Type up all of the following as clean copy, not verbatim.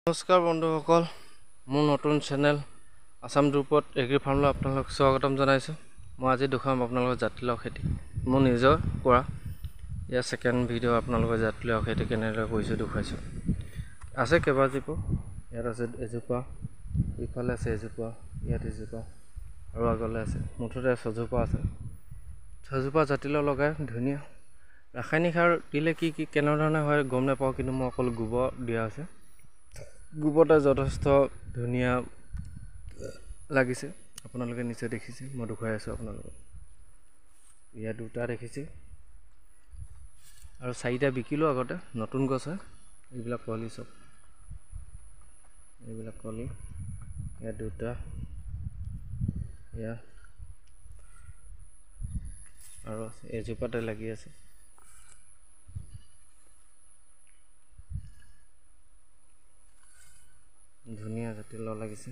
নমস্কাৰ বন্ধুসকল, মোৰ নতুন চেনেল আছাম দ্ৰুপদ এগ্ৰি ফাৰ্মলৈ আপোনালোক স্বাগতম জনাইছোঁ। মই আজি দেখুৱাম আপোনালোকৰ জাতিলাও খেতি, মোৰ নিজৰ কৰা ইয়াৰ ছেকেণ্ড ভিডিঅ'। আপোনালোকৰ জাতিলাও খেতি কেনেদৰে কৰিছোঁ দেখুৱাইছোঁ। আছে কেইবাজোপা, ইয়াত আছে এজোপা, ইফালে আছে এজোপা, ইয়াত এজোপা আৰু আগলৈ আছে, মুঠতে ছজোপা আছে। ছজোপা জাতিলাও লগাই ধুনীয়া ৰাসায়নিক সাৰ দিলে কি কি কেনেধৰণে হয় গম নাপাওঁ, কিন্তু মই অকল গোবৰ দিয়া আছে। গোবৰতে যথেষ্ট ধুনীয়া লাগিছে, আপোনালোকে নিশ্চয় দেখিছে, মই দেখুৱাই আছোঁ আপোনালোকক। ইয়াত দুটা দেখিছে আৰু চাৰিটা বিকিলোঁ আগতে, নতুন গছ হয়। এইবিলাক কলি চব, এইবিলাক কলি। ইয়াত দুটা, ইয়াত আৰু আছে, এজোপাতে লাগি আছে। ধুনীয়া জাতিলাও লাগিছে।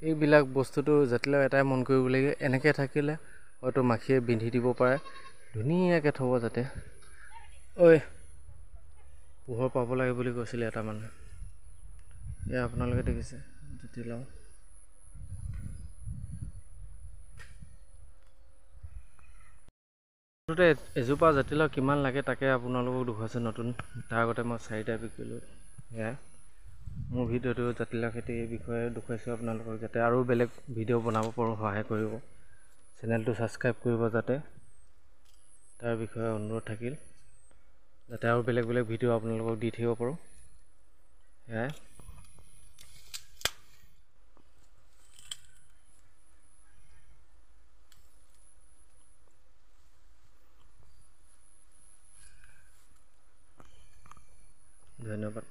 এইবিলাক বস্তুটো জাতিলাও এটাই মন কৰিব লাগে, এনেকৈ থাকিলে হয়তো মাখিয়ে বিন্ধি দিব পাৰে। ধুনীয়াকৈ থ'ব যাতে ঐ পোহৰ পাব লাগে বুলি কৈছিলে এটা মানুহে। এয়া আপোনালোকে দেখিছে জাতিলাও। মুঠতে এজোপা জাতিলাও কিমান লাগে তাকে আপোনালোকক দেখুৱাইছোঁ নতুন। তাৰ আগতে মই চাৰিটা বিকিলোঁ। সেয়াই মোৰ ভিডিঅ'টো জাতিলাও খেতিৰ বিষয়ে দেখুৱাইছোঁ আপোনালোকক, যাতে আৰু বেলেগ ভিডিঅ' বনাব পাৰোঁ, সহায় কৰিব। চেনেলটো ছাবস্ক্ৰাইব কৰিব যাতে, তাৰ বিষয়ে অনুৰোধ থাকিল, যাতে আৰু বেলেগ বেলেগ ভিডিঅ' আপোনালোকক দি থাকিব পাৰোঁ। সেয়াই ধন্যবাদ।